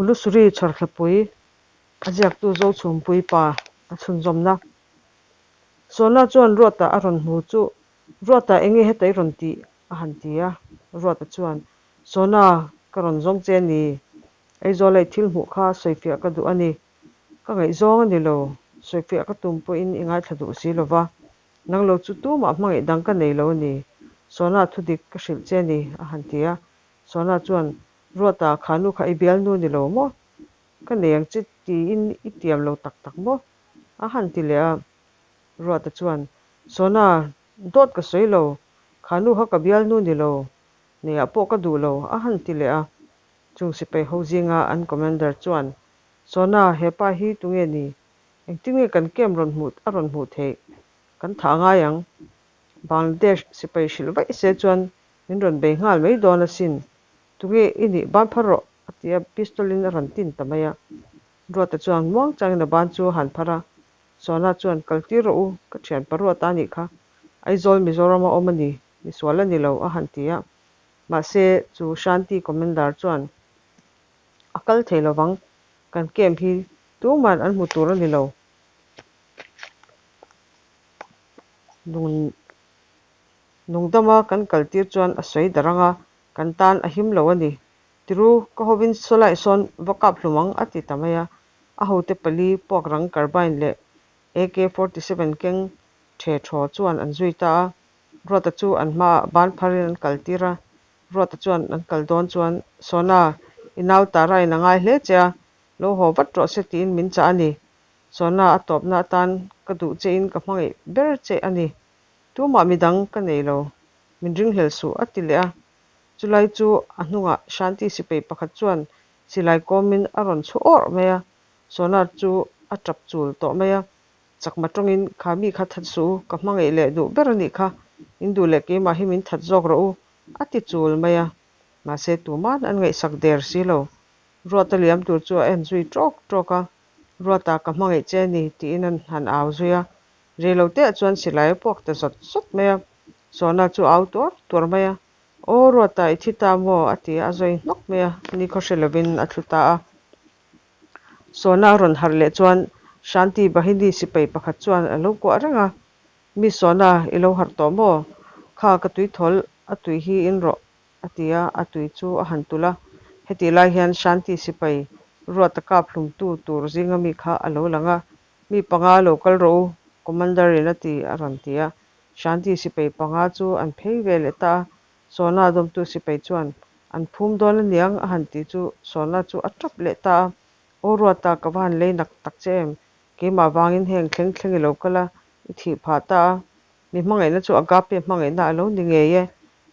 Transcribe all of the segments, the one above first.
Ulusuri chhawrthlapui a ziaktu Zochhumpui pa a chhunzawmna. Sawna chuan Ruata a rawn hmu chu, Ruata enge heta i rawn tih? a han ti a. Ruata chuan, Sawna, ka rawn zawng che a ni. Aizawla i thil hmuh kha sawifiah ka duh a ni. Ka ngaihzawng a ni lo. Sawifiah ka tum pawhin i ngaithla duh si lo va. Nang lo chu tumah hmangaih dang ka nei lo a ni. Sawna thudik ka hrilh che a ni, a han ti a. Sawna chuan, Ruata, kha nu kha i bialnu ni lo maw? Ka nei ang che tiin i tiam lo tak tak maw? A han ti leh a. Ruata chuan, Sawna, dawt ka sawi lo. Kha nu kha ka bialnu ni lo. Neiah pawh ka duh lo, a han ti leh a. Chung sipai ho zinga an commander chuan, Sawna, he pa hi tunge ni? Engtin nge kan camp rawn hmuh a rawn hmuh theih? Kan thah ngai ang. Bangladesh sipai hrilh vaih se chuan min rawn bei nghal mai dawn asin. Tunge i nih ban phar rawh a ti a, pistol in a rawn tin ta mai a. Ruata chuan muang changin a ban chu a han phar a, Sawna chuan kal tir rawh u, ka thian pa Ruata a nih kha. Aizawl Mizoram a awm a ni, misual a ni lo a han ti a. Mahse chu Shanti Commander chuan a kal thei lovang, kan camp hi tuman an hmu tur a ni lo. Nung nungdama kan kal tir chuan a sawi darh ang a, kan tan a him lo a ni. Tiru, ka hovin sawlai sawn va kap hlum ang a ti ta mai a. A hote pali puak rang carbine leh AK 47 keng the thaw chuan an zui ta a. Ruata chu an hmaah ban pharin an kal tir a. Ruata chuan an kal dawn chuan, Sawna, i nau Tara in a ngai hle che a, lo haw vat rawh se tiin min chah a ni. Sawna a tawpna atan ka duh chein ka hmangaih ber che a ni. Tumah midang ka nei lo, min ringhlel suh a ti leh a. Chulai chu a hnungah Shanti sipai pakhat chuan silai kawmin a rawn chhu awrh mai a, Sawna chu a tap chul tawh mai a. Chakma tawngin kha mi kha that suh u, ka hmangaih leh duh ber a nih kha, in duh leh keimah hi min that zawk rawh u a ti chul mai a. Mahse tuman an ngaihsak der si lo. Ruata liam tur chu a en zui tawk tawk a, Ruata ka hmangaih che a ni tiin an han au zui a, rei lo teh chuan silai a puak ta zawt zawt mai a, Sawna chu a au tuar tuar mai a, Aw Ruata i thi ta maw? a ti a, a zawi hnawk mai a, nikhaw hre lovin a thlu ta a. Sawna a rawn harh leh chuan Shanti Bahini sipai pakhat chuan a lo kuah reng a, Mi Sawna i lo harh tawh maw? Kha ka tui thawl a tui hi in rawh a ti a, a tui chu a han tulh a. Hetih lai hian Shanti sipai Ruata kap hlumtu tur zinga mi kha a lo lang a, Mi panga lo kal rawh u, Commander in a ti, a rawn ti a. Shanti sipai panga chu an phei ve leh ta a, Sawna dawmtu sipai chuan an phum dawn a niang a han ti chu Sawna chu a tap leh ta a, Aw Ruata, ka va han lei nak tak che em? Keimah vangin heng thleng thleng i lo kal a, i thih phah ta a. Mi hmangaihna chu Agape hmangaihna a lo ni ngei e.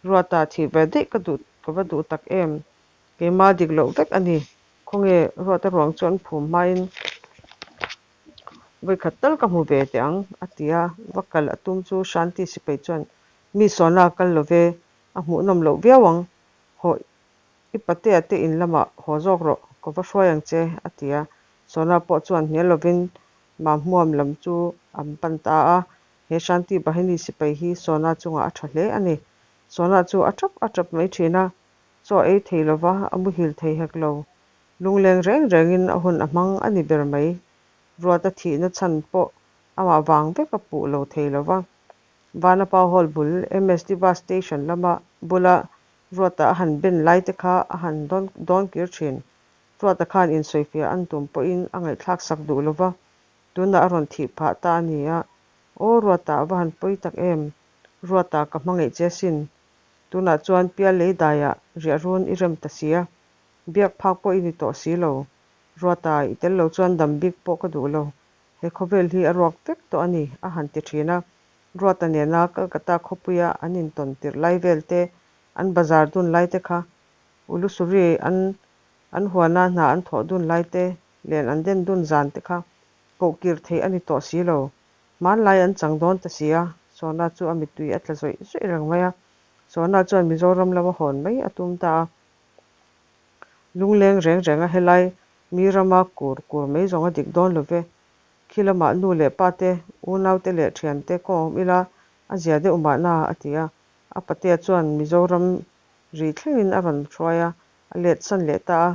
Ruata thih ve daih ka duh ka va duh tak em? Keimah dik loh vek a ni. Khawnge Ruata ruang chu an phum hmain vawikhat tal ka hmu ve teh ang a ti a. Va kal a tum chu Shanti sipai chuan mi sawna kal lo ve, a hmuhnawm loh viau ang. Haw i patea te in lamah haw zawk rawh, ka va hruai ang che a ti a. Sawna pawh chuan hnial lovin Mahmuam lam chu an pan ta a. He Shanti Bahini sipai hi Sona chungah a tha hle a ni. Sona chu a tap a tap mai thin a, chaw ei thei lova a muhil thei hek lo. Lungleng reng rengin a hun a hmang a ni ber mai. Ruat a thihna chhan pawh amah vang vek a puh lo thei lova. Vanapa Hall bul MSD Bus Station lama bula Ruata a han ben lai te kha a han dawn kir thin. Ruata khan insawifiah an tum pawhin a ngaihthlak sak duh lova. Tunah a rawn thih phah ta a ni a, Aw Ruata a va han pawi tak em? Ruata ka hmangaih che asin. Tunah chuan pial lei daiah riah run i rem ta si a, biak phak pawh i ni tawh si lo. Ruata, i tel lo chuan dam bik pawh ka duh lo. He khawvel hi a ruak vek tawh a ni, a han ti thin a. Ruata nena Calcutta khawpuia an intawn tirh lai vel te, an bazar dun lai te kha Ulusuri an an huana hna an thawh dun lai te, Len an den dun zan te kha koh kir theih a ni tawh si lo. Hmanlai an chang dawn ta si a, Sawna chu a mittui a tla zawih zawih reng mai a. Sawna chuan Mizoram lama hawn mai a tum ta a. Lungleng reng reng a helai mi rama kur kur mai zawng a dik dawn lo ve. Khi lamah nu leh pa te, unau te leh thian te kawng awm ila a zia deuh mahna a ti a. A patea chuan Mizoram ri thlengin a rawn hruai a, a let san leh ta a.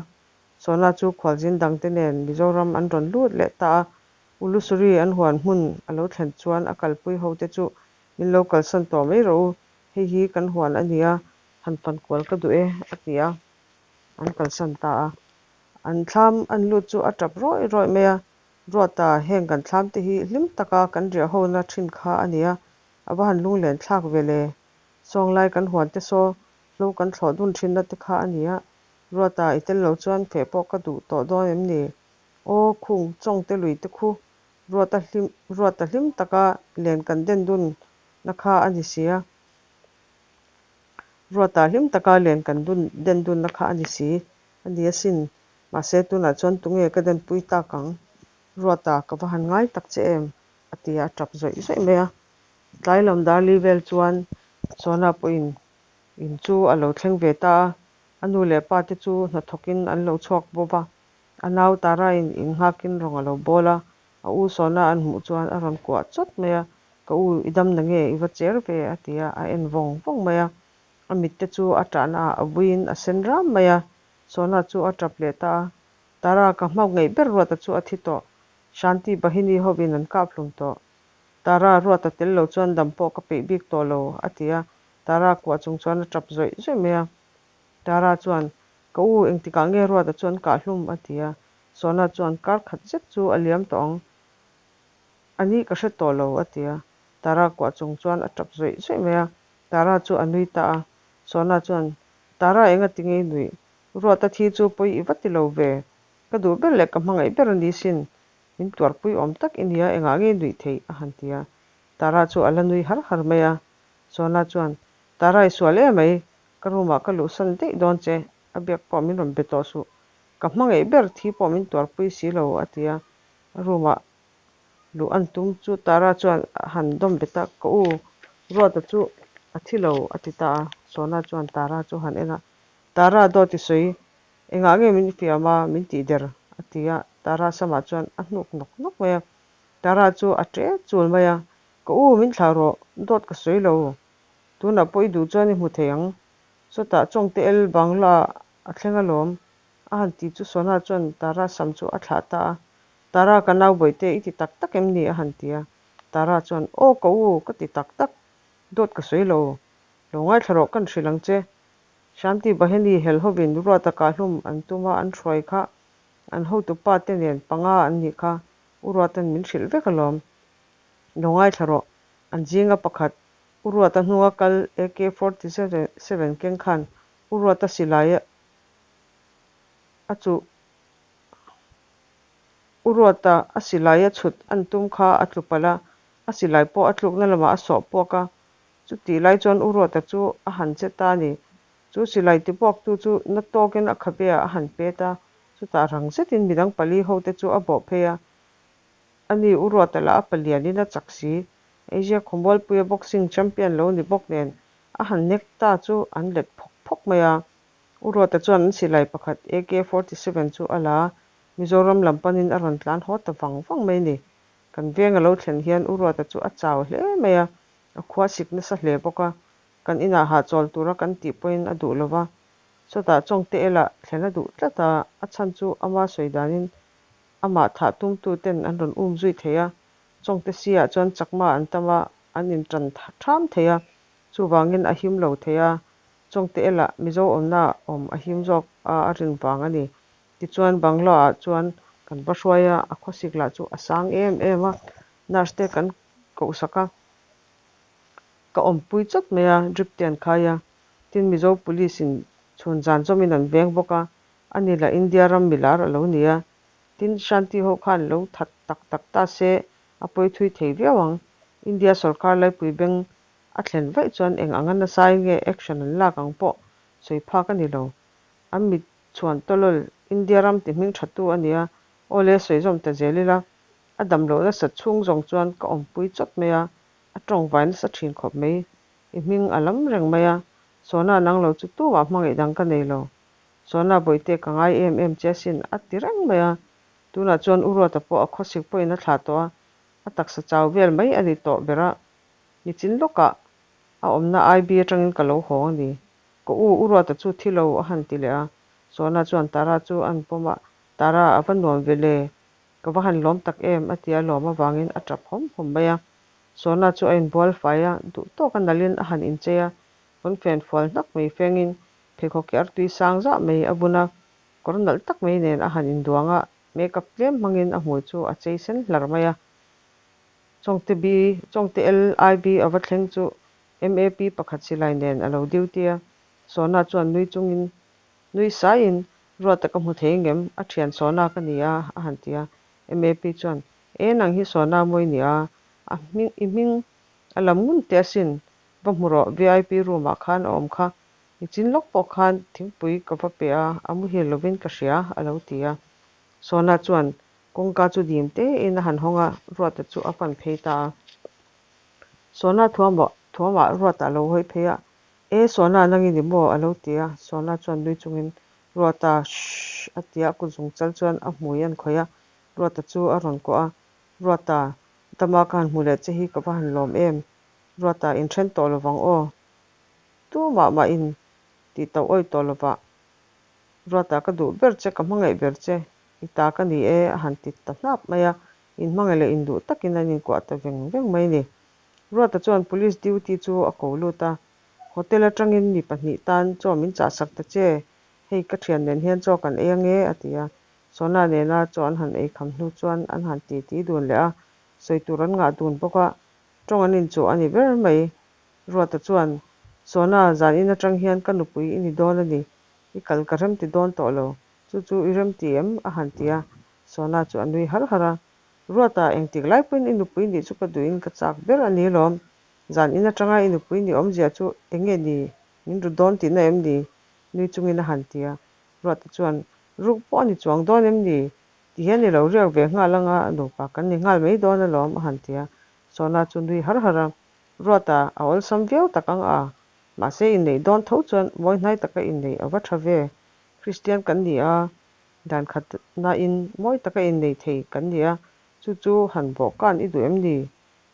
Sona chu khualzin dangte nen Mizoram an rawn lut leh ta a. Ulusuri an huan hmun a lo thlen chuan a kalpui hote chu, Min lo kalsan tawh mai rawh u, hei hi kan huan a nia, han fankual ka duh e, a ti a. An kalsan ta a. An thlam an lut chu a tap rawih rawih mai a, Ruata, heng kan thlam te hi hlim taka kan riah hona thin kha a nia, a va han lunglen thlak ve le. Sawnglai kan huan te saw hlo kan thlawh dun thinna te kha a nia, Ruata, i tel lo chuan feh pawh ka duh tawh dawn em ni? Aw, khung Chawngte lui te khu Ruata hlim Ruata hlim taka len kan den dun na kha a ni si a. Ruata hlim taka len kan dun den dun na kha a ni si a ni asin. Mahse tunah chuan tunge ka denpui tak ang? Ruata, ka va han ngai tak che em? a ti a, a tap zawih zawih mai a. Tlai lam darli vel chuan Sona pawhin in chu a lo thleng ve ta a, a nu leh pa te chu hnathawkin an lo chhuak bo va. A nau Tara-in innghakin rawng a lo bawl a, a u Sona an hmuh chuan a rawn kuah chawt mai a, Ka u, i dam na nge? I va cher ve? a ti a, a en vawng vawng mai a. A mit te chu a tahna ah a vuiin a sen ram mai a, Sona chu a tap leh ta a. Tara, ka hmau ngeih ber Ruata chu a thi tawh. Shanti Bahini hovin an kap hlum tawh. Tara, Ruata tel lo chuan dam pawh ka peih bik tawh lo, a ti a, Tara kuah chung chuan a tap zawih zawih mai a. Tara chuan, Ka u, engtikah nge Ruata chu an kah hlum? a ti a. Sona chuan, Kar khat zet chu a liam tawh ang. A ni ka hre tawh lo, a ti a. Tara kuah chung chuan a tap zawih zawih mai a. Tara chu a nui ta a. Sona chuan, Tara, engati nge i nuih? Ruata thi chu pawi i va ti lo ve. Ka duh ber leh ka hmangaih ber a ni sin. Min tuarpui awm tak i nia, engah nge i nuih theih? a han ti a. Tara chu a la nui har har mai a. Sona chuan, Tara i sual em mai, ka room ah ka luhsan daih dawn che, a biak pawh min rawn be tawh suh, ka hmangaih ber thi pawh min tuarpui si lo a ti a, a room ah luh an tum chu Tara chuan a han dawm bet a, ka u Ruata chu a thi lo a ti ta a, Sona chuan Tara chu han en a, Tara dawt i sawi, engah nge min fiam a, min tih der a ti a, Tara samah chuan a hnuk nawk nawk mai a, Tara chu a ṭe chul mai a, ka u min thlah rawh, dawt ka sawi lo. Tunah pawh i duh chuan i hmu thei ang. Sawtah Chawngte El Bangla a thleng alawm. A han ti chu Sona chuan Tara sam chu a thlah ta a. Tara ka nau bawihte i ti tak tak em ni? a han ti a. Tara chuan, Aw ka u, ka ti tak tak. Dawt ka sawi lo. Lo ngaithla rawh kan hrilh ang che. Shanti Baheni helhovin Ruata kahhlum an tuma an hruai kha an hotupa te nen panga an nih kha U Ruata'n min hrilh vek alawm. Lo ngaithla rawh. An zinga pakhat U Ruata hnunga kal AK 47 keng khan U Ruata silai a chuh U Ruata a silai a chhut an tum kha a tlu palh a, a silai pawh a tlukna lamah a sawh puak a. Chutih lai chuan U Ruata chu a han che ta a ni. Chu silai tipuaktu chu na tawkin a khabe ah a han pet a, chutah rang zetin midang pali hote chu a bawh phei a. Ani U Ruata lah a palianin a chak si. Asia khawmualpuia boxing champion lo ni bawk nen a han nek ta chu an let phawk phawk mai a. U Ruata chuan an silai pakhat AK 47 chu a la a, Mizoram lam panin a rawn tlan haw ta vang vang mai a ni. Kan veng a lo thlen hian U Ruata chu a chau hle mai a, a khua sik nasa hle bawk a. Kan inah hahchawl tura kan tih pawhin a duh lo va, sawtah Chawngte elah thlen a duh tlat a, a chhan chu ama sawi danin amah thah tumtu ten an rawn um zui thei a, Chawngte si-ah chuan chakma an tam a, an intan ṭham thei a, chuvangin a him lo thei a, Chawngte elah Mizo awmna awm a him zawk a a rin vang a ni. Tichuan Bangla-ah chuan kan va hruai a, a khawsik lah chu a sang em em a, nurse te kan kohsak a, ka awmpui chawt mai a, drip te an khai a, tin Mizo police in chhun zan zawmin an veng bawk a, ani lah India ram milar a lo ni a, tin Shanti ho khan lo that tak tak ta se a pawi thui thei viau ang, India sorkar laipui beng a thlen vaih chuan eng anga nasain nge action an lak ang pawh sawi phak a ni lo, an mit chhuan tawlawl India ram ti hming tha tu a nia, aw le sawi zawm ta zel ila, a dam loh nasat chhung zawng chuan ka awmpui chawt mai a, A tawng vai nasa thin khawp mai. I hming a lam reng mai a, Sona nang lo chu tumah hmangaih dang ka nei lo. Sona bawihte ka ngai em em che asin a ti reng mai a. Tunah chuan U Ruata pawh a khawsik pawhin a thlah tawh a, a taksa chau vel mai a ni tawh ber a. Nichin lawkah a awmna IB atangin ka lo hawng a ni. Ka u U Ruata chu thi lo a han ti leh a. Sona chuan Tara chu a han pawm a, Tara, a va nuam ve le, ka va han lawm tak em, a ti a, lawm avangin a tap hawm hawm mai a. Sona chu a inbual fai a, duh tawka nalhin a han inchei a, pawnfen fual hnak mai fengin pheikhawk hi artui sang zah mai a bun a, kawr nalh tak mai nen a han induang a, makeup tlem hmangin a hmui chu a chei sen hlar mai a. Chawngte B, Chawngte LIB a va thleng chu MAP pakhat silai nen a lo duty a, Sona chuan nui chungin nui saiin, Ruata ka hmu thei ngem? A thian Sona ka ni a, a han ti a. MAP chuan, E nang hi Sona mawi ni a, a hming i hming a lam ngun teh asin, va hmu rawh VIP room ah khan a awm kha, nichin lawk pawh khan thingpui ka va pe a, a muhil lovin ka hria, a lo ti a. Sona chuan Kawngka chu dim tein a han hawng a, Ruata chu a pan phei ta a. Sona thuamah thuamah Ruata a lo hawi phei a, E Sona, nang i ni maw? a lo ti a. Sona chuan nui chungin, Ruata, shhh! a ti a, a kut zung chal chuan a hmui a khawih a, Ruata chu a rawn kuah a, Ruata, dama ka han hmu leh che hi ka va han lawm em? Ruata, inthen tawh lovang aw. Tumah mah in tih tauh awih tawh lovah. Ruata, ka duh ber che, ka hmangaih ber che. I ta ka ni e, a han ti ta hnap mai a, inhmangaih leh induh takin an inkuah ta veng veng mai a ni. Ruata chuan police duty chu a ko lut a, Hotel atangin mi pahnih tan chaw min chahsak ta che, hei ka thian nen hian chaw kan ei ange, a ti a. Sona nena chaw an han ei kham hnu chuan an han titi dun leh a, sawi tur an ngah dun bawk a, tawng an inchuh a ni ber mai. Ruata chuan, Sona, zan in atang hian ka nupui i ni dawn a ni, i kal ka remti dawn tawh lo. Chu chu i rem ti em? a han ti a, Sona chu a nui har har a. Ruata, engtik lai pawhin i nupui nih chu ka duhin ka chak ber a ni lawm. Zan in atanga i nupui nih awmzia chu eng nge ni? Min ru dawn tihna em ni? nui chungin a han ti a. Ruata chuan, Ruk pawh a ni chuang dawn em ni? Ti hian i lo riak ve nghal anga nupa kan ni nghal mai dawn alawm a han ti a. Sona chu nui har har a. Ruata, a awlsam viau tak ang a, mahse inneih dawn tho chuan mawi hnai taka inneih a va tha ve. Kristian kan ni a, dan khatnain mawi taka innei thei kan ni a, chu chu han bawhkan i duh em ni?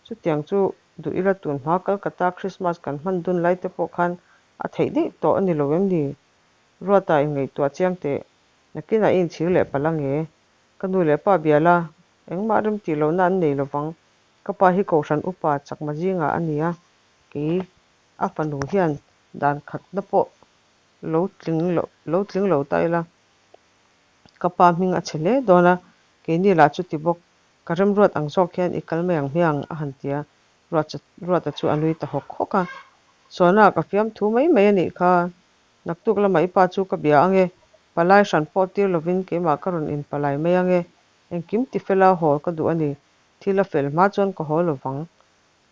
Chutiang chu duh ila tun hma Calcutta Christmas kan hman dun lai te pawh khan a theih daih tawh a ni lo em ni? Ruata inngaihtuah chiang teh, nakinah i inchhir leh palh ange. Ka nu leh pa bia la, engmah remtih lohna an nei lovang. Ka pa hi Kohhran upa chakma zingah a ni a, kei a fanu hian dan khatna pawh lo tling lo lo tling lo ta ila, ka pa hming a chhe hle dawn a, keini lah chuti bawk, ka remruat ang zawk hian i kal mai ang hmiang a han ti a, Ruat Ruata chu a nui ta hawk hawk a, Sawna ka fiam thu mai mai a nih kha, naktuk lamah i pa chu ka bia ang e, palai hran pawh tir lovin keimah ka rawn inpalai mai ang e, engkim tifela haw ka duh a ni, thil a fel hma chuan ka haw lovang,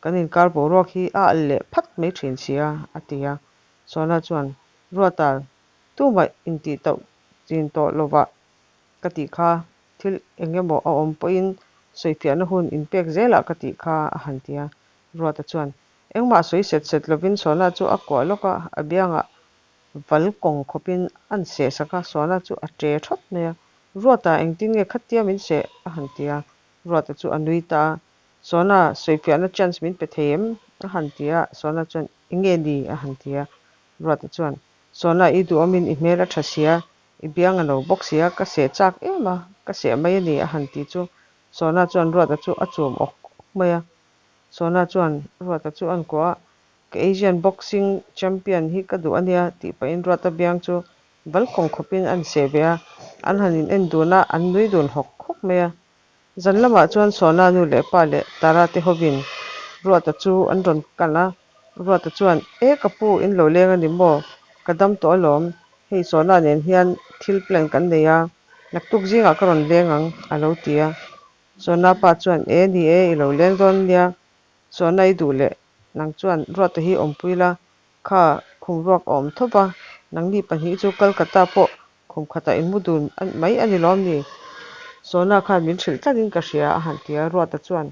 kan inkar boruak hi a alh leh phat mai thin sia, a ti a. Sona chuan, Ruata, tumah intih tauh chin tawh lovah ka tih kha, thil eng emaw a awm pawhin sawifiahna hun inpek zelah ka tih kha, a han ti a. Ruata chuan, Engmah sawi set set lovin Sona chu a kuah lawk a, a biangah val kawng khawpin a'n seh sak a, Sona chu a ṭe ṭhawt mai a. Ruata, engtin nge khatia min seh? a han ti a. Ruata chu a nui ta a, Sona, sawifiahna chance min pe thei em? a han ti a, Sona chuan, Eng nge ni? a han ti a. Ruata chuan, Sona, i duhawmin i hmel a tha sia, i biang a no bawk sia, ka seh chak em a, ka seh mai a ni, a han ti chu Sona chuan Ruata chu a chum awk awk mai a. Sona chuan Ruata chu a inkuah a, Ka Asian Boxing Champion hi ka duh a nia, tih pahin Ruata biang chu val kawng khawpin a inseh ve a, an han in en dun a, an nui dun hawk hawk mai a. Zan lamah chuan Sona nu leh pa leh Tara te hovin Ruata chu an rawn kan a, Ruata chuan, E ka pu, in lo leng a ni maw? Ka dam tawh alawm, hei Sona nen hian thil plan kan nei a, naktuk zingah ka rawn leng ang, a lo ti a. Sona pa chuan, E ni e, i lo leng dawn nia, Sona i duh leh nang chuan Ruata hi awmpui la, kha khum ruak a awm tho va, nangni pahnih chu Calcutta pawh Khum khatah in mu dun mai a ni lawm ni? Sona khan min hrilh tlatin ka hria a han ti a, Ruata chuan,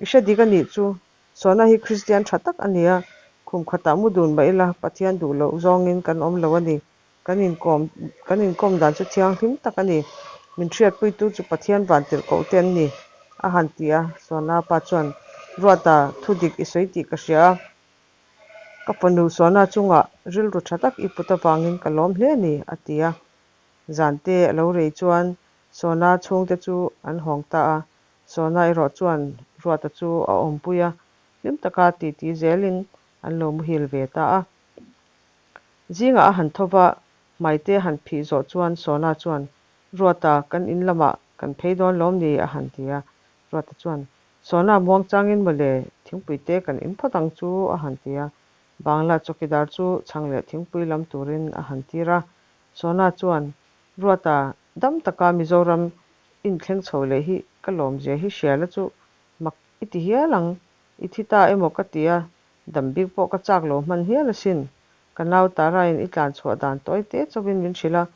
I hre dik a nih chu, Sona hi Kristian tha tak a ni a, khum khatah mu dun mah ila Pathian duh loh zawngin kan awm lo a ni, kan inkawm kan inkawm dan chu thianghlim tak a ni, min hriatpuitu chu Pathian vantirh koh te an ni a han ti a, Sona pa chuan, Ruata, thu dik i sawi tih ka hria a, Ka fanu Sona chungah rilru tha tak i put avangin ka lawm hle a ni, a ti a. Zante a lo rei chuan Sawna chhungte chu an hawng ta a, Sawna erawh chuan Ruata chu a awmpui a, hlim taka titi zelin an lo muhil ve ta a. Zingah a han tho va, hmaite a han phih zawh chuan Sawna chuan, Ruata, kan in lamah kan phei dawn lawm ni? a han ti a. Ruata chuan, Sawna muangchangin mawle, thingpui te kan in phawt ang chu, a han ti a. Bangla chawkidar chu chhang leh thingpui lam turin a han tir a. Sawna chuan, Ruata, dam taka Mizoram inthleng chho leh hi ka lawmzia hi hria la chu mak i ti hial ang. I thi ta emaw ka ti a, dam bik pawh ka chak lo hman hial asin. Ka nau Tara-in i tlan chhuah dan tawi te chauhin min hrilh a,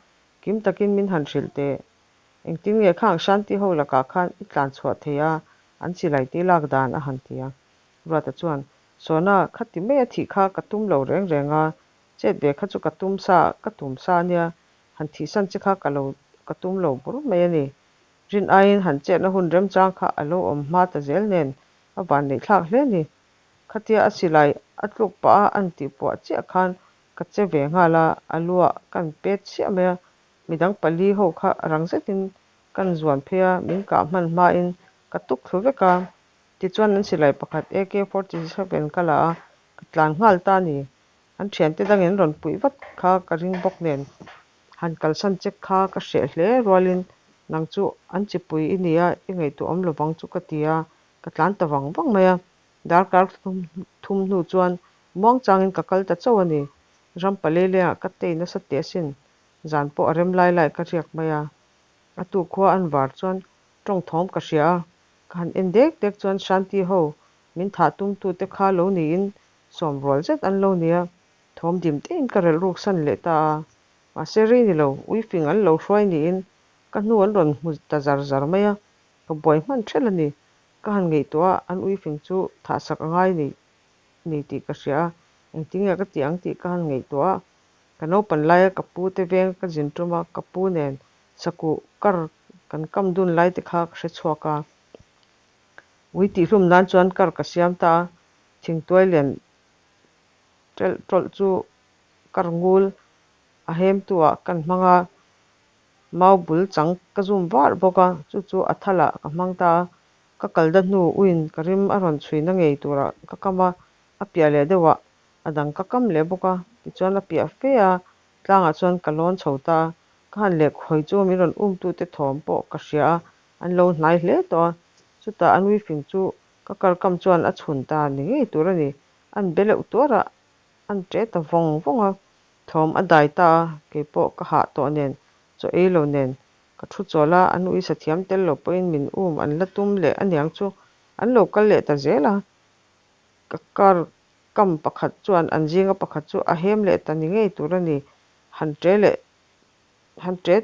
kim takin min han hrilh teh. Engtin nge khang Shanti ho lakah khan i tlan chhuah theih a, an silai te i lak dan a han ti a. Ruata chuan, Sawna, khati maia thih kha ka tum lo reng reng a, chet ve kha chu ka tum sa, ka tum sa a nia, han thihsan che kha ka lo ka tum lo bur mai a ni. Rin aiin han chetna hun remchang kha a lo awm hma ta zel nen a vanneih thlak hle a ni. Khatia a silai a tluk pah a an tih puah chiah khan ka che ve nghal a, a lu ah kan pet chiah mai a, midang pali ho kha rang zetin kan zuan phei a, min kah hman hmain ka tuk thlu vek a, tichuan an silai pakhat AK 47 ka la a, ka tlan nghal ta a ni. An thiante dangin rawn puih vat kha ka ring bawk nen, han kalsan che kha ka hreh hle rualin nang chu an chipui i nia, i ngaihtuah awm lovang chu ka ti a, ka tlan ta vang vang mai a. Darkar thum hnu chuan muangchangin ka kal ta chauh a ni. Ram palelengah ka tei nasa teh asin, zan pawh a rem lai lai ka riak mai a. A tu khua an var chuan tawng thawm ka hria a, ka han en dek dek chuan Shanti ho min thah tumtute kha lo niin sawm rual zet an lo ni a, thawm dim tein ka relh ruk san leh ta a. Mahse rei ni lo, uifing an lo hruai niin ka hnu an rawn hmu ta zar zar mai a, ka buai hman ṭhelh a ni. Ka han ngaihtuah a, an uifing chu thahsak a ngai ni ni tih ka hria a, engtinge ka tih ang tih ka han ngaihtuah a. Ka naupan laia ka pu te veng ka zin tum a, ka pu nen sakuh kar kan kam dun lai te kha ka hre chhuak a. Ui tihhlum nan chuan kar ka siam ta a, thingtuai lian ṭelh ṭawlh chu kar ngul a hemtu ah kan hmang a. Mau bul chang ka zum var bawk a, chu chu a thalah ka hmang ta a. Ka kal da hnu uin ka rim a rawn chhuina ngei turah ka kam a, a piah leh deuhah a dang ka kam leh bawk a. Tichuan a piah fe a, tlangah chuan ka lawn chho ta a. Ka han leh khawi chu min rawn umtute thawm pawh ka hria a, an lo hnai hle tawh a. Chutah a nui fing chu ka kalkam chuan a chhun ta ni ngei tur a ni. An be leuh tuar a, an ṭe ta vawng vawng a. Thawm a dai ta a, kei pawh ka hah tawh nen, chaw ei lo nen ka thu chawl a, an uisa thiam tel lo pawhin min um an la tum leh aniang chu an lo kal leh ta zel a. Ka car kam pakhat chuan an zinga pakhat chu a hem leh ta ni ngei tur a ni, han ṭe leh han ṭe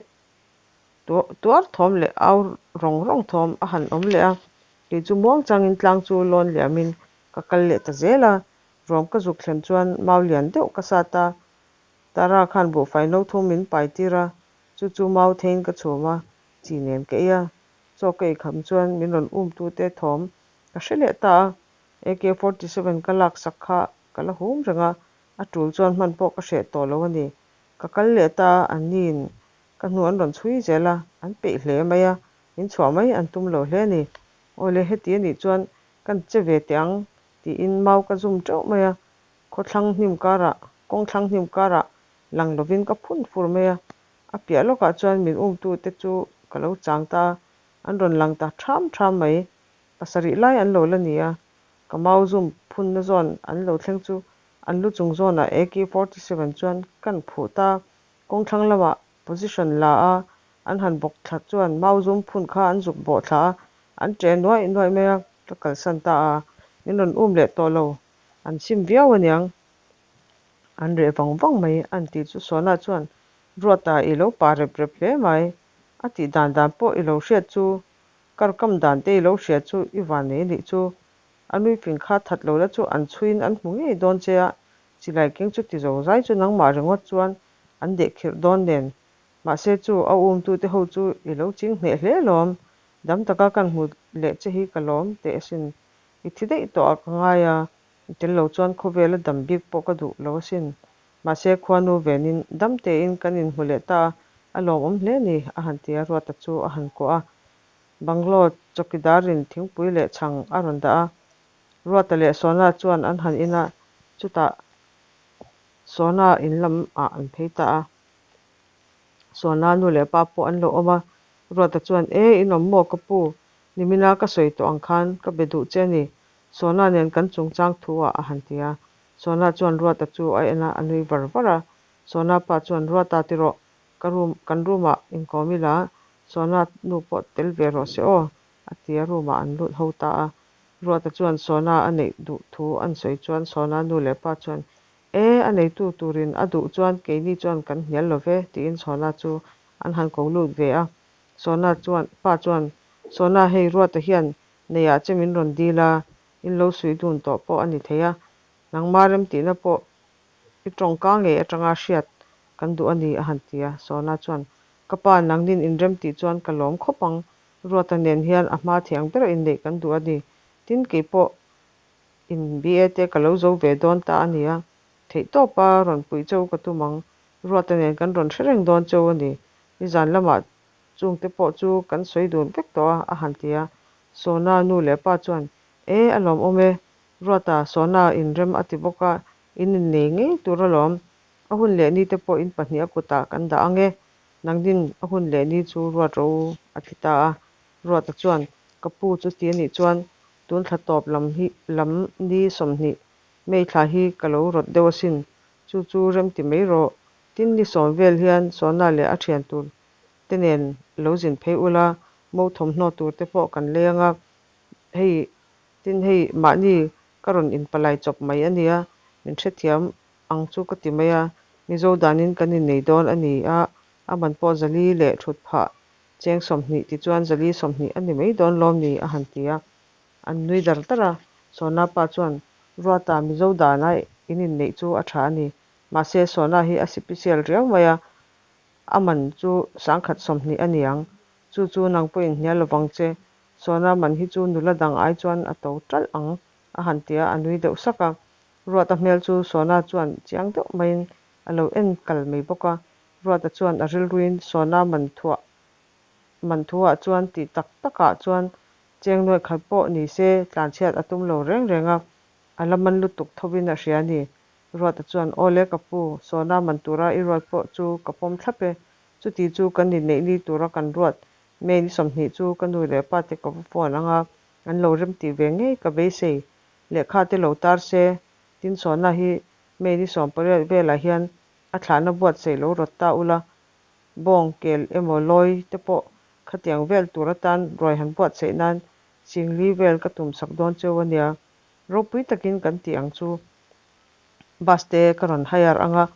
tuar thawm leh au rawng rawng thawm a han awm leh a, kei chu muang changin tlang chu lawn liamin ka kal leh ta zel a. Ruam ka zuk thlen chuan mau lian deuh ka sat a, Tara khan buhfai no thum min pai tir a, chu chu mau theiin ka chhum a, chi nen ka ei a. Chaw ka eikham chuan min rawn um tute thawm ka hre leh ta a, AK 47 ka lak sak kha ka la hum reng a, a tul chuan hman pawh ka hreh tawh lo a ni. Ka kal leh ta a, anniin ka hnu an rawn chhui zel a, an peih hle mai a, min chhuah mai an tum lo hle a ni. Awle heti a nih chuan kan che ve teh ang tiin mau ka zum teuh mai a, khawthlang hnim karah, kawngthlang hnim karah lang lovin ka phun fur mai a, a piah lawkah chuan min umtute chu ka lo chang ta a, an rawn lang ta ṭham ṭham mai. Pasarih lai an lo la ni a, ka mau zum phunna zawn an lo thleng chu an lu chung zawnah AK 47 chuan kan phuh ta a, kawngthlang lamah position la a, an han bawk thla chuan mau zum phun kha an zuk bawh thla a, an ṭe nuaih nuaih mai a. Ka kalsan ta a, min rawn um leh tawh lo, an sim viau aniang, an reh vang vang mai an tih chu Sona chuan Ruata i lo pa rep rep hle mai, a tih dan dan pawh i lo hriat chu, kar kam dan te i lo hria chu i van nei anih chu, a nui fing kha that lo la chu an chhuiin an hmu ngei dawn che a, silai keng chu ti zo zai chu nangmah ringawt chuan an deh khirh dawn nen, mahse chu a umtute ho chu i lo ching hneh hle lawm, Dam taka kan hmu leh che hi ka lawm teh asin. I thi daih tawh ah ka ngai a, i tel lo chuan khawvela dam bik pawh ka duh lo asin. Mahse khuanu venin dam tein kan inhmu leh ta a, A lawmawm hle a ni, a han ti a, Ruata chu a han kuah a. Bungalow chawkidarin thingpui leh chhang a rawn dah a. Ruata leh Sona chuan an han in a, chutah Sona in lamah an phei ta a. Sona nu leh pa pawh an lo awm a, Ruata chuan, E, in awm maw ka pu? Nimina ka sawi tawh ang khan ka be duh che a ni. Sona nen kan chungchang thu ah a han ti a. Sona chuan Ruata chu a en a, a nui var var a. Sona pa chuan, Ruata ti rawh, ka room, kan room ah inkawm ila, Sona nu pawh tel ve rawh se aw, a ti a, room ah an lut ho ta a. Ruata chuan Sona a neih duh thu an sawi chuan Sona nu leh pa chuan, E, a neitu turin a duh chuan keini chuan kan hnial lo ve, tiin Sona chu an han ko lut ve a. Sona chuan pa chuan, Sona hei Ruata hian neiah che min rawn dil a, in lo suih dun tawh pawh a ni thei a, nangma remtihna pawh i tawngka ngei atanga hriat kan duh a ni, a han ti a. Sona chuan, Ka pa nangnin in remtih chuan ka lawm khawp ang, Ruata nen hian a hma thiang bera inneih kan duh a ni. Tin, kei pawh in BA te ka lo zo ve dawn ta a ni a, theihtawpa rawn puih cheu ka tum ang. Ruata nen kan rawn hre reng dawn cheu a ni. Nizan lamah chungte pawh chu kan sawi dun vek tawh a, a han ti a. Sona nu leh pa chuan, E, a lawmawm e. Ruata, Sona inrem a ti bawk a, in innei ngei tur alawm. A hun leh ni te pawh in pahnih a kutah kan dah ang e. Nangnin a hun leh ni chu ruat ro a ti ta a. Ruata chuan, Ka pu chu ti a nih chuan tun thla tawp lam hi lam ni 20 May thla hi ka lo rawt deuh asin, chu chu rem ti mai rawh. Tin, ni 10 vel hian Sona leh a thian tur te nen lo zin phei ula, mo thawmhnaw tur te pawh kan lei anga, hei tin hei mahni ka rawn inpalai chawp mai a nia, min hrethiam ang chu ka ti mai a, Mizo danin kan innei dawn a ni a, a man pawh 400 leh thut phah cheng 20 tichuan 420 a ni mai dawn lawm ni a han ti a, an nui dar dar a, Sona pa chuan Ruata Mizo dana in inneih chu a tha a ni, mahse Sona hi a sipisial riau mai a, a man chu 1020 a ni ang, chu chu nang pawhin hnial lovang che, Sona man hi chu nula dang ai chuan a to ṭalh ang a han ti a, a nui deuh sak a. Ruata hmel chu Sona chuan chiang deuh maiin a lo en kal mai bawk a. Ruata chuan a rilruin Sona man thuah man thuah chuan tih tak takah chuan cheng nuaih khat pawh ni se tlanchhiat a tum lo reng reng a, a la man lutuk thovin a hria a ni. Ruata chuan, Awle ka pu, Sona man tura i ruat pawh chu ka pawm thlap e. Chuti chu kan inneih ni tura kan ruat May ni 20 chu ka nu leh pa te ka va phone ang a, an lo remtih ve ngei ka beisei. Lehkha te lo tar se, tin Sona hi May ni 18 velah hian a thlahna buatsaih lo rawt ta ula, bawng kel emaw lawi te pawh khatiang vel tur atan ruai han buatsaih nan 4000 vel ka tumsak dawn cheu a nia. Ropui takin kan tih ang chu. Bus te ka rawn hire ang a,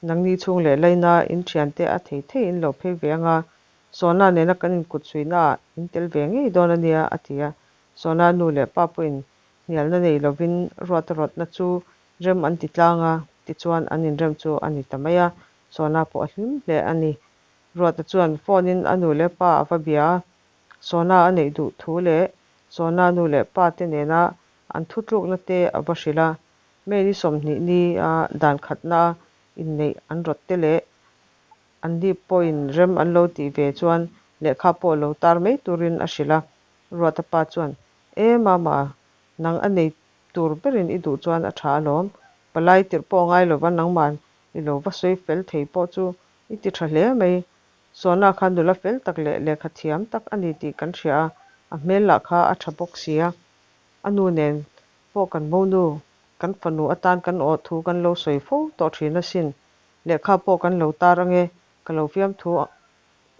nangni chhung leh laina in thiante a thei thei in lo phei ve ang a, Sona nena kan inkut chhuihna ah in tel ve ngei dawn a nia, a ti a. Sona nu leh pa pawhin hnialna nei lovin ruata rawtna chu rem an ti tlang a, tichuan an inrem chu a ni ta mai a, Sona pawh a hlim hle a ni. Ruata chuan phone in a nu leh pa a va bia a, Sona a neih duh thu leh Sona nu leh pa te nena an thutlukna te a va hrilh a, May ni 20 ni a dan khatna a inneih an rawt te leh Anni pawhin rem an lo tih ve chuan lehkha pawh lo tar mai turin a hrilh a. Ruata pa chuan, E mama, nang a nei tur berin i duh chuan a tha alawm. Palai tirh pawh ngai lova nangman i lo va sawi fel thei pawh chu i ti tha hle mai. Sona kha nula fel tak leh lehkha thiam tak a ni tih kan hria a, a hmel lah kha a tha bawk si a. A nu nen pawh kan monu, kan fanu atan kan awh thu kan lo sawi fo tawh thin asin. Lehkha pawh kan lo tar ange, ka lo fiamthu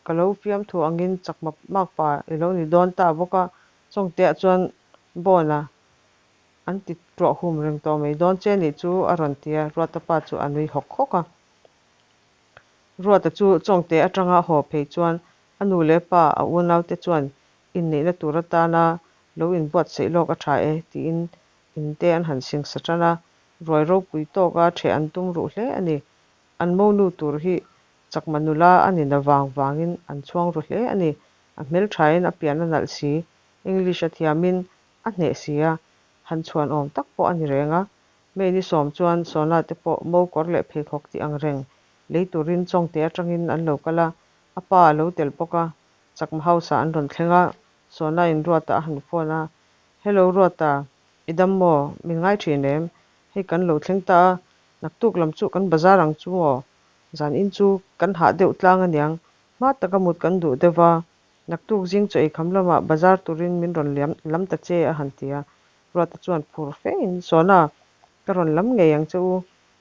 ka lo fiamthu angin chakma makpa i lo ni dawn ta bawk a, Chawngteah chuan Bona an ti tuah hum reng tawh mai dawn che nih chu a rawn ti a, Ruata pa chu a nui hawk hawk a. Ruata chu Chawngte atanga haw phei chuan a nu leh pa a unaute chuan inneihna tur atana lo inbuatsaih lawk a tha e tiin in te an han singsa tan a, Ruai ropui tawka ṭheh an tum ruh hle a ni. An monu tur hi chakma nula a ni na vang vangin an chhuang ru hle a ni. A hmelṭhain a pian a nalh si, English a thiamin a hneh si a, han chhuan awm tak pawh a ni reng a. May ni 10 chuan Sona te pawh mo kawr leh pheikhawk tih ang reng lei turin Chawngte atangin an lo kal a. A pa a lo tel bawk a, Chakma house ah an rawn thleng a, Sona in Ruata a han phone a, Hello Ruata, i dam maw? Min ngai thin em? Hei kan lo thleng ta a, naktuk lam chu kan bazar ang chu maw? Zan in chu kan hah deuh tlang aniang, hma taka mut kan duh deuh va, naktuk zing chaw eikham lamah bazar turin min rawn liam lam ta che a han ti a. Ruata chuan phur fe in, Sona, ka rawn lam ngei ang che u,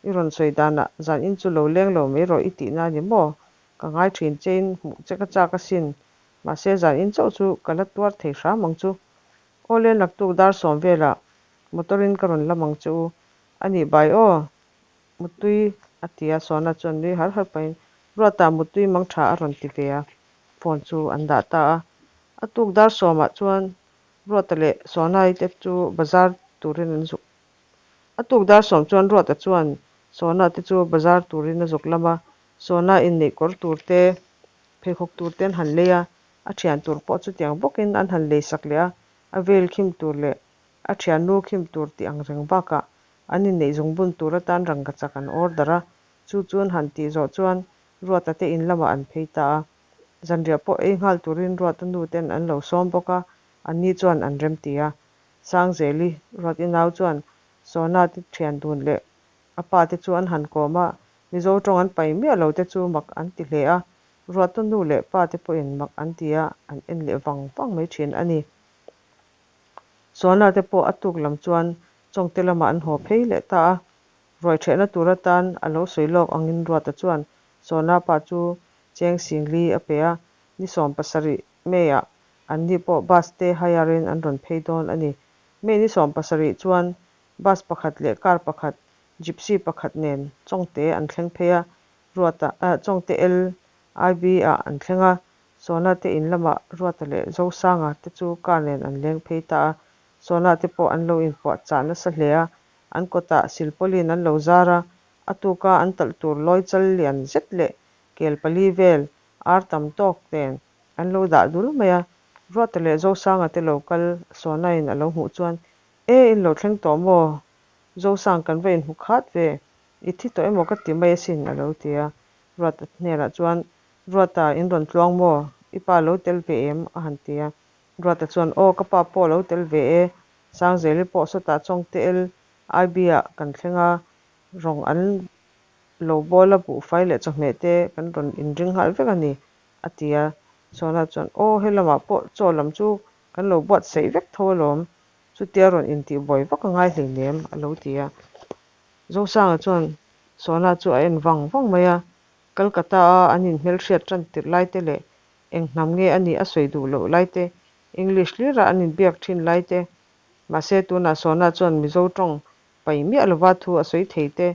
i rawn sawi danah zan in chu lo leng lo mai rawh i tihna a ni maw? Ka ngai thin chein hmuh che ka chak asin, mahse zan in chauh chu ka la tuar thei hram ang chu. Awle naktuk dar sawm velah motor in ka rawn lam ang che u a nih bai aw, Muttui a ti a, Sona chuan nui har har pahin Ruata Muttui mang tha a rawn ti ve a, phone chu an dah ta a. A tuk dar sawmah chuan Ruata leh Sonai te chu bazar turin an zuk A tuk dar sawm chuan Ruata chuan Sona te chu bazar turin a zuk lam a, Sona inneih kawr tur te, pheikhawk tur te an han lei a, a thian tur pawh chutiang bawkin an han lei sak leh a, a vel khim tur leh a thiannu khim tur tih ang reng bakah an inneih zungbun tur atan rangkachak an order a, chu chu an han tih zawh chuan Ruata te in lamah an phei ta a. Zanriah pawh ei nghal turin Ruata nu ten an lo sawm bawk a, anni chuan an remti a. Sangzeli, Ruati nau chuan Sona te thian dun leh a pa te chu an han kawm a, Mizo tawng an pai miah lo te chu mak an ti hle a, Ruata nu leh pa te pawhin mak an ti a, an en leh vang vang mai thin a ni. Sona te pawh a tuk lam chuan Chawngte lamah an haw phei leh ta a, ruai ṭhehna tur atan a lo sawi lawk angin Ruata chuan Sona pa chu cheng singli a pe a, ni 70 May-ah anni pawh bus te hire-in an rawn phei dawn a ni. May ni 17 chuan bus pakhat leh car pakhat, gypsy pakhat nen Chawngte an thleng phei a, Ruata Chawngte LIB ah an thleng a, Sona te in lamah Ruata leh Zosanga te chu car nen an leng phei ta a, Sona te pawh an lo inpuah chah nasa hle a, an kawtah silpawlin an lo zar a, a tuka an talh tur lawi chal lian zet leh kel pali vel ar tam tawk nen an lo dah dul mai a. Ruata leh Zosanga te lo kal Sona in a lo hmuh chuan, E, in lo thleng tawh maw? Zosang kan va inhmu khat ve, i thi tawh emaw ka ti mai asin a lo ti a. Ruata hnenah chuan, Ruata, in rawn tluang maw? I pa lo tel ve em? a han ti a. Ruata chuan, Aw, ka pa pawh lo tel ve e. Sangzeli pawh sawtah Chawngte LIB ah kan thleng a, rawng an lo bawl a, buhfai leh chawhmeh te kan rawn inring nghal vek a ni, a ti a. Sona chuan, Aw, helamah pawh chaw lam chu kan lo buatsaih vek tho alawm. Chutia rawn intihbuai vak a ngai hleinem, a lo ti a. Zosanga chuan Sona chu a en vang vang mai a, Calcutta-a an inhmelhriat tan tirh lai te leh eng hnam nge a nih a sawi duh loh lai te, English hlira an inbiak thin lai te, mahse tunah Sona chuan Mizo tawng pai miah lova thu a sawi thei te,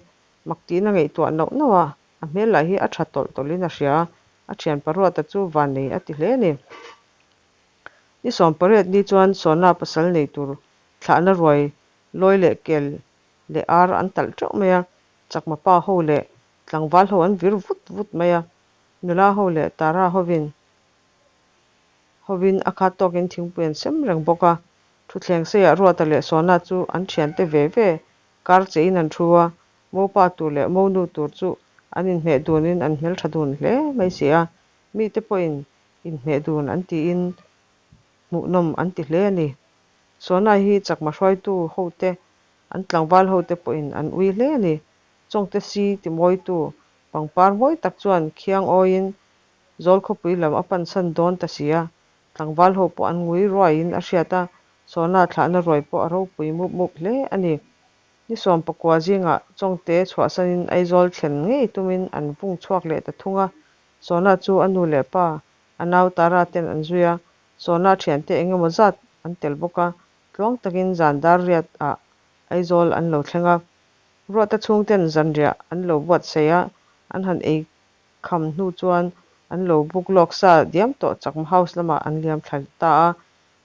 mak tiin a ngaihtuah nauh nauh a, a hmel lah hi a tha tawlh tawlhin a hria a, a thianpa Ruata chu vannei a ti hle a ni. Ni 18 ni chuan Sona pasal nei tur thlahna ruai lawi leh kel leh ar an talh teuh mai a, chakma pa ho leh tlangval ho an vir vut vut mai a, nula ho leh Tara hovin hovin a khat tawkin thingpui an sem reng bawk a. Thutthleng seiah Ruata leh Sona chu an thiante ve ve kar chein an thu a, mopa tur leh monu tur chu an inhmeh dunin an hmeltha dun hle mai si a, mite pawhin inhmeh dun an tiin hmuhnawm an ti hle a ni. Sona hi chakma hruaitu hote, an tlangval hote pawhin an ui hle a ni. Chawngte si timawitu pangpar mawi tak chuan khiang awiin Zawl khawpui lam a pansan dawn ta si a, tlangval ho pawh an ngui ruaiin a hriat a, Sona thlahna ruai pawh a ropui mup mup hle a ni. Ni 19 zingah Chawngte chhuahsanin Aizawl thlen ngei tumin an vung chhuak leh ta thung a, Sona chu a nu leh pa, a nau Tara ten an zui a, Sona thiante eng emaw zat an tel bawk a, tluang takin zan dar riat ah Aizawl an lo thleng a. Ruata chhungten zanriah an lo buatsaih a, an han ei kham hnu chuan an lo buk lawk sa diam tawh Chakma House lamah an liam thla ta a.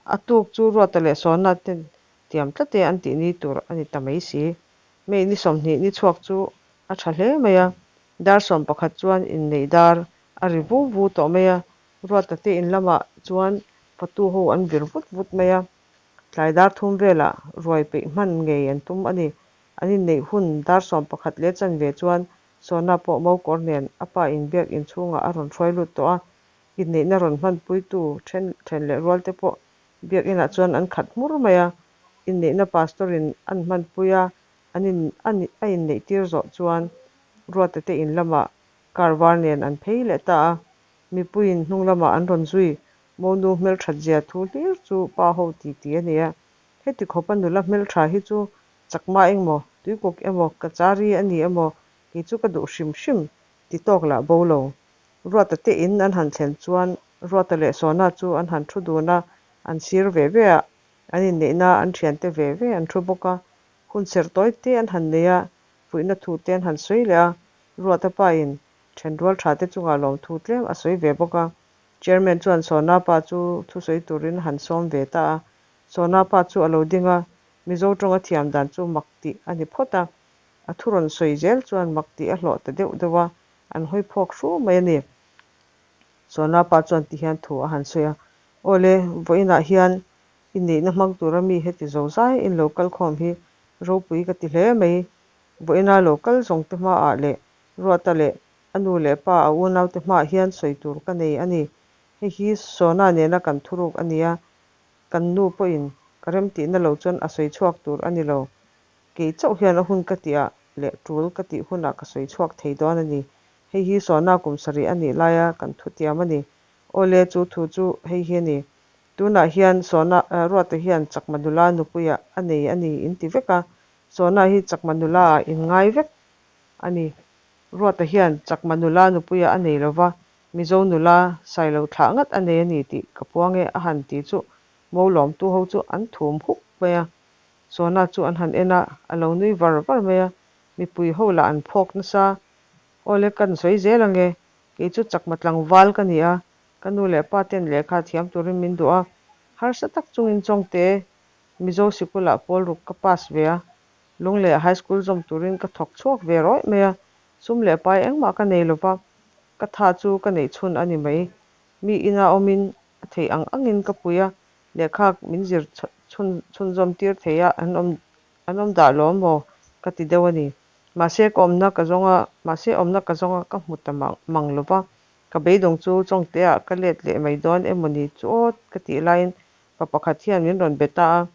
A tuk chu Ruata leh Sona ten tiam tlat e an tih ni tur a ni ta mai si. May ni 20 ni chhuak chu a tha hle mai a, dar 11 chuan inneih dar a ri vu vu tawh mai a, Ruata te in lamah chuan fatu ho an vir vut vut mai a, tlai dar thum velah ruai peih hman ngei an tum a ni. An inneih hun dar 11 leh chanve chuan Sona pawh mokawr nen a pa inbiak inchhungah a rawn hruai lut tawh a. Inneihna rawn hmanpuitu then then leh rual te pawh biakinah chuan an khat hmur mai a, inneihna pastor in an hmanpui a, an in a inneih tir zawh chuan Ruata te in lamah car var nen an phei leh ta a, mipuiin hnung lamah an rawn zui monu hmelthat zia thu hlir chu pa ho titi a ni a, heti khawpa nula hmeltha hi chu chakma engmaw tuikuk emaw kachari a ni emaw kei chu ka duh hrim hrim ti tawk lah bo lo. Ruata te in an han thlen chuan Ruata leh Sawna chu an han thu dun a, an sir ve ve a, an inneihna an thiante ve ve an thu bawk a. Hun serh tawi te an han nei a, fuihna thu te an han sawi leh a, Ruata pa in thenrual tha te chungah lawmthu tlem a sawi ve bawk a. Chairman chuan Sawna pa chu thusawi turin a han sawm ve ta a. Sawna pa chu a lo ding a, Mizo tawnga thiam dan chu mak tih a ni phawt a. A thu rawn sawi zel chuan mak tih a hlawh ta deuh deuh a, an hawi phawk hru mai a ni. Sawna pa chuan ti hian thu a han sawi a, Awle, vawiinah hian i neihna hmang tura mi heti zo zai in lo kal khawm hi ropui ka ti hle mai. Vawiina lo kal zawng te hmaah leh Ruata leh a nu leh pa a unaute hmaah hian sawi tur ka nei a ni. Hei hi Sawna nena kan thuruk a nia, kan nu pawhin ka remtihna lo chuan a sawi chhuak tur a ni lo. Kei chauh hian a hun ka tihah leh tul ka tih hunah ka sawi chhuak thei dawn a ni. Hei hi Sawna kum sarih a nih laia kan thutiam a ni. Awle, chu thu chu hei hi a ni. Tunah hian Sawna, Ruata hian Chakma nula nupuiah a nei a ni in ti vek a. Sawna hi Chakma nula ah in ngai vek a ni. Ruata hian Chakma nula nupuiah a nei lova, Mizo nula Sailo thlah ngat a nei a ni tih ka puang e a han ti chu Mo lawmtu ho chu an thum huk mai a. Sawna chu an han en a, a lo nui var var mai a, mipui ho lah an phawk nasa. Awle kan sawi zel ange, kei chu chakma tlangval ka ni a, ka nu leh pa ten lehkha thiam turin min duh a, harsa tak chungin Chawngte Mizo sikulah pawl ruk ka pass ve a, Lungleh High School zawm turin ka thawk chhuak ve rawih mai a, sum leh pai engmah ka nei lova, ka tha chu ka neih chhun a ni mai. Mi ina awmin a theih ang angin ka pui a, lehkha min zir chhun chhunzawm tir thei a an awm an awm dah lawm maw ka ti deuh a ni. Mahse ka awmna ka zawng a, mahse awmna ka zawng a ka hmu ta mang mang lo va, ka beidawng chu Chawngte ah ka let leh mai dawn emaw ni chu aw ka tih laiin pa pakhat hian min rawn be ta a,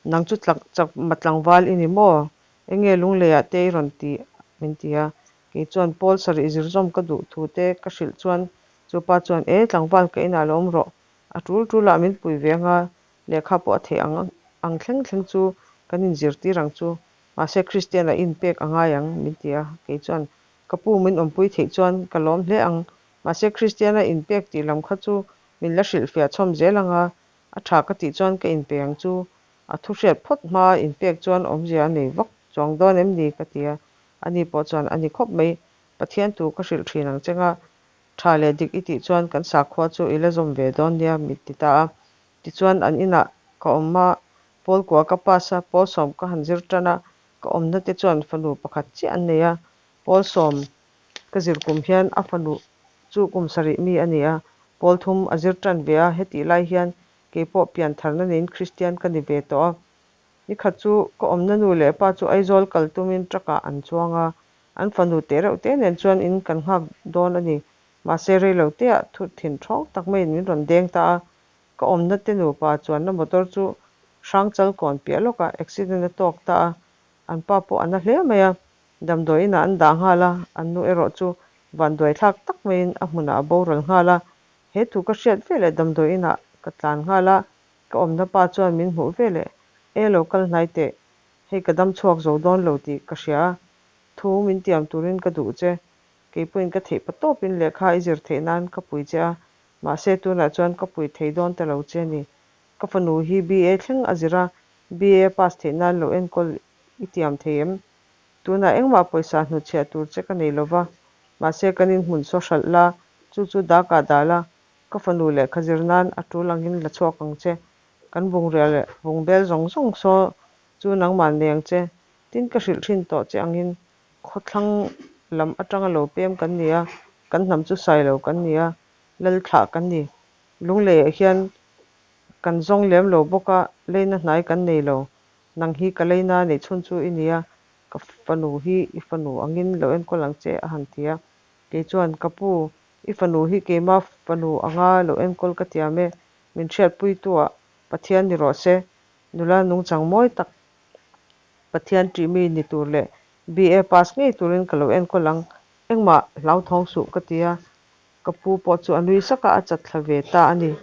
Nang chu tlak chak ma tlangval i ni maw? Enge Lungleiah te i rawn ti min ti a, kei chuan Paul sarih zirzawm ka duh thu te ka hrilh chuan chu pa chuan E tlangval ka inah lo awm rawh, a tul tulah min pui ve anga lehkha pawh a theih ang ang thleng thleng chu kan inzirtir ang chu, mahse Kristian a inpek a ngai ang min ti a, kei chuan ka pu min awmpui theih chuan ka lawm hle ang, mahse Kristian a inpek tih lam kha chu min la hrilhfiah chhawm zel anga A tha ka tih chuan ka inpe ang chu, a thu hriat phawt hma inpek chuan awmzia a nei vak chuang dawn em ni ka ti a, ani pawh chuan a ni khawp mai, Pathian thu ka hrilh thin ang che nga, tha leh dik i tih chuan kan sakhua chu i la zawm ve dawn nia min ti ta a. Tichuan an inah ka awm a, Pawl kua ka pass a, Pawl sawm ka han zir tan a, ka awmna te chuan fanu pakhat chiah an nei a, Pawl sawm Ka zir kum hian a fanu chu kum sarih mi a ni a, pawl thum a zir tan ve a, hetih lai hian kei pawh pian tharna neiin Kristian ka ni ve tawh a. Nikhat chu ka awmna nu leh pa chu Aizawl kal tumin truck ah an chuang a, an fanu teh reuh te nen chuan in kan nghak dawn a ni. Mahse rei lo te ah thut thin thawng tak maiin min rawn deng ta a, ka awmna te nupa chuanna motor chu Hrangchal kawn piah lawkah accident a tawk ta a, an pa pawh a na hle mai a. Damdawi inah an dah nghal a, an nu erawh chu vanduai thlak tak maiin a hmunah a boral nghal a. He thu ka hriat veleh damdawi inah ka tlan nghal a, ka awmna pa chuan min hmuh veleh, E lo kal hnai teh, hei ka dam chhuak zo dawn lo tih ka hria a, thu min tiam turin ka duh che, kei pawhin ka theih pa tawpin lehkha i zir theih nan ka pui che a, mahse tunah chuan ka pui thei dawn ta lo che a ni. Ka fanu hi BA thleng a zir a, BA a pass theih nan lo enkawl i tiam thei em? Tunah engmah pawisa hnutchhiah tur che ka nei lova, mahse kan inhmun saw hralh la, chu chu dakah dah la, ka fanu lehkha zir nan a tul angin la chhuak ang che. Kan bungrel leh bungbel zawng zawng saw chu nangmah nei ang che. Tin ka hrilh thin tawh che angin khawthlang lam atanga lo pem kan ni a, kan hnam chu sai lo kan ni a, lal thlah kan ni. Lungleiah hian kan zawng lem lo bawk a, leina hnai kan nei lo. Nang hi ka leina neih chhun chu i nia, ka fanu hi i fanu angin lo enkawl ang che a han ti a. Kei chuan, Ka pu, I fanu hi keima fanu anga lo enkawl ka tiam e, min hriatpuitu-ah Pathian ni rawh se. Nula nungchang mawi tak, Pathian ṭih mi ni tur leh BA pass ngei turin ka lo enkawl ang. Engmah hlauthawng suh ka ti a, ka pu pawh chu a nui sak a, a chat thla ve ta a ni.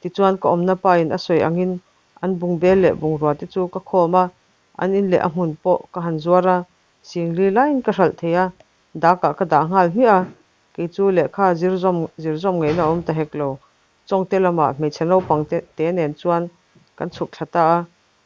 Tichuan ka awmna pa in a sawi angin an bungbel leh bungrua te chu ka khawm a, an in leh a hmun pawh ka han zuar a, singli laiin ka hralh thei a, dakah ka dah nghal hmiah a, kei chu lehkha zir zawm zir zawm ngaihna awm ta hek lo. Chawngte lamah hmeichhe naupang te te nen chuan kan chhuk thla ta a,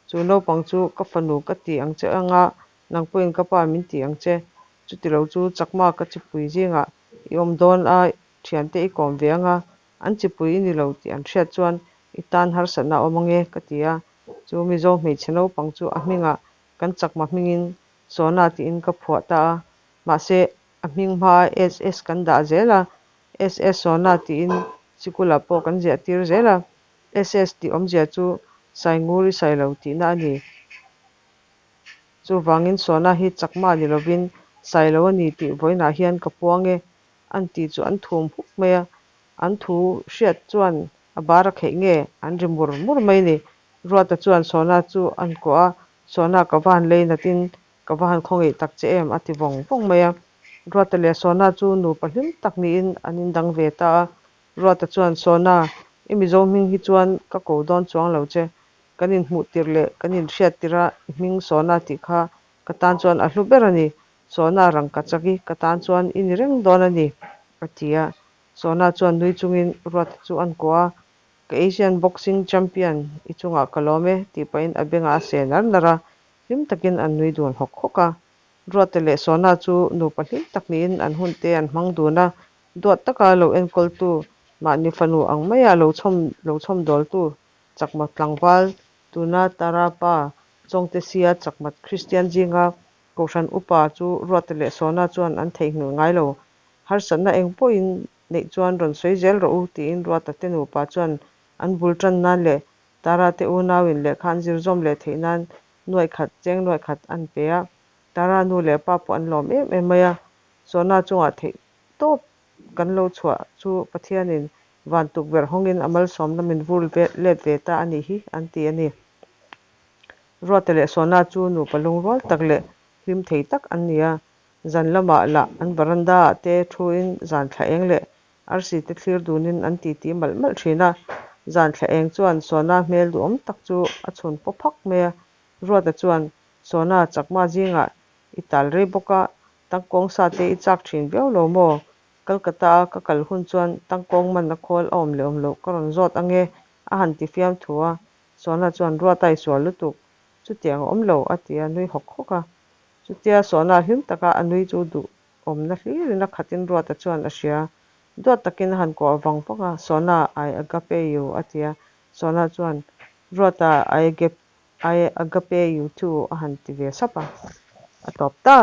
chu naupang chu ka fanu ka ti ang che anga nang pawhin ka pa min ti ang che, chutilo chu chakma ka chipui zingah i awm dawn a thiante i kawm ve anga an chipui i ni lo tih an hriat chuan i tan harsatna a awm ange ka ti a, chu Mizo hmeichhe naupang chu a hmingah kan chakma hmingin Sona tiin ka phuah ta a, mahse a hming hmaa SS kan dah zel a, SS Sona tiin sikulah pawh kan ziah tir zel a, SS tih awmzia chu Sainguri Sailo tihna a ni. Chuvangin Sona hi chakma ni lovin Sailo a ni tih vawiinah hian ka puang e an tih chu an thum huk mai a, an thu hriat chuan a bar a kheih nge an ri mur mur mai ni. Ruata chuan Sona chu an kuah a, Sona ka va han lei natin ka va han khawngaih tak che em a ti vawng vawng mai a. Ruata leh Sona chu nupa hlim tak niin an indang ve ta a. Ruata chuan Sona, i Mizo hming hi chuan ka ko dawn chuang lo che. Kan inhmuh tirh leh kan inhriat tirh a i hming Sona tih kha ka tan chuan a hlu ber a ni. Sona rangka chak i ka tan chuan i ni reng dawn a ni, a ti a. Sona chuan nui chungin Ruata chu an kuah a, Ka Asian Boxing Champion i chungah ka lawm e, tih pahin a bengah a seh nar nar a, hlim takin an nui dun hawk hawk a. Ruata leh Sona chu nupa hlim tak niin an hunte an hmang dun a, duat taka lo enkawltu, mahni fanu ang maia lo chhawm lo chhawmdawltu chakma tlangval, tuna Tara pa Chawngte sia chakma Kristian zinga Kohhran upa chu Ruata leh Sona chuan an theihnghilh ngai lo. Harsatna eng pawhin neih chuan rawn sawi zel rawh u tiin Ruata te nupa chuan an bul tan nan leh Tara te unauin lehkha an zir zawm leh theih nan nuaih khat cheng nuaih khat an pe a. Tara nu leh pa pawh an lawm em em mai a. Sona chungah theih tawp kan lo chhuah chu Pathianin van tukverh hawngin a malsawmna min vur let ve ta a nih hi an ti a ni. Ruata leh Sona chu nupa lungrual tak leh hlim thei tak an ni a, zan lamah lah an varanda ah te thuin zan thla eng leh arsi te thlir dunin an titi malh malh thin a. Zan thla eng chuan Sona hmel duhawm tak chu a chhun paw phak mai a. Ruata chuan, Sona, chakma zingah i tal rei bawk a, tangkawng sa te i chak thin viau lo maw? Kolkata a ka kal hun chuan tangkawng man a khawl a awm leh awm loh ka rawn zawt ange a han ti fiam thu a. Sona chuan Ruata i sual lutuk, chutiang a awm lo a ti a, nui hawk hawk a. Chutia Sona hlim taka a nui chu duhawmna hlirin a khatin Ruata chuan a hria. Duat takin a han kuah vang vang a, Sona, I agape you a ti a. Sona chuan Ruata, I I agape you too a han ti ve sap a, a tawp ta.